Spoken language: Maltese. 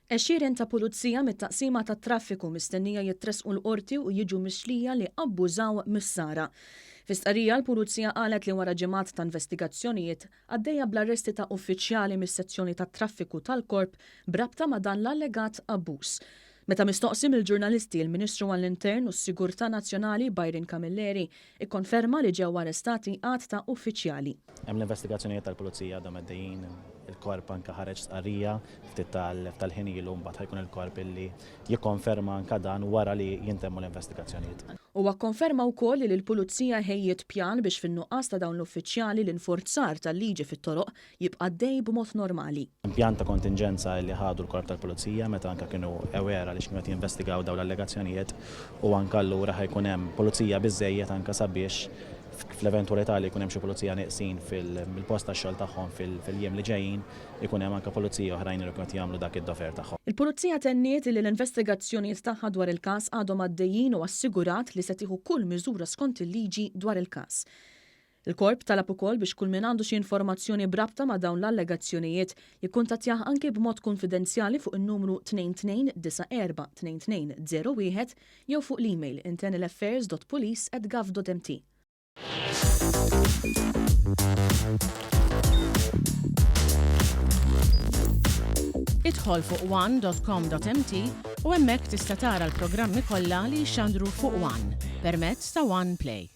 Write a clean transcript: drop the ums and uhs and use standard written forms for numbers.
Għexieren ta' pulizija mit-taqsima tat-traffiku mistennija jitressqu l-Qorti u jiġu mixlija li abbużaw mis-sara. Fi stqarrija l-Pulizija qalet li wara ġimgħat ta' investigazzjonijiet għaddejja bl-arresti ta' uffiċjali mis-sezzjoni tat-traffiku tal-Korp b'rabta ma' dan l-allegat abbuż. Meta mistoqsi mill-ġurnalisti, il-Ministru għall-Intern u s-Sigurtà Nazzjonali Byron Camilleri ikkonferma li ġew arrestati għadd ta' uffiċjali. Hemm l-investigazzjonijiet tal-Pulizija għadhom għaddejjin, il-Korp anke ħareġ stqarrija ftit tal-ħin ilu mbagħad ħa jkun il-Korp illi jikkonferma anke dan wara li jintemmu l-investigazzjonijiet. Huwa kkonferma wkoll li l-Pulizija ħejjiet pjan biex fin-nuqqas ta' dawn l-uffiċjali l-infurzar tal-liġi fit-toroq jibqa' għaddej b'mod normali. Hemm pjan ta' kontinġenza li ħadu l-Korp tal-Pulizija meta anke kienu aware għaliex kienu qed jinvestigaw dawn l-allegazzjonijiet u anke allura ħa jkun hemm pulizija biżżejjed anke sabiex fl-eventwalità li jkun hemm xi pulizija neqsin fil-post tax-xogħol tagħhom fil-jiem li ġejjin ikun hemm anke pulizija oħrajn li jkunu qed jagħmlu dak id-dover tagħhom. Il-Pulizija tenniet li l-investigazzjonijiet tagħha dwar il-każ għadhom għaddejjin u assigurat li se tieħu kull miżura skont il-liġi dwar il-każ. Il-Korp talab ukoll biex kull min għandu xi informazzjoni b'rabta ma' dawn l-allegazzjonijiet jikkuntattjah anki b'mod kunfidenzjali fuq in-numru 2294 2201 jew fuq l-email internalaffairs.police@gov.mt. Idħol fuq one.com.mt u hemmhekk tista' tara l-programmi kollha li jixxandru fuq One permezz ta' One Play.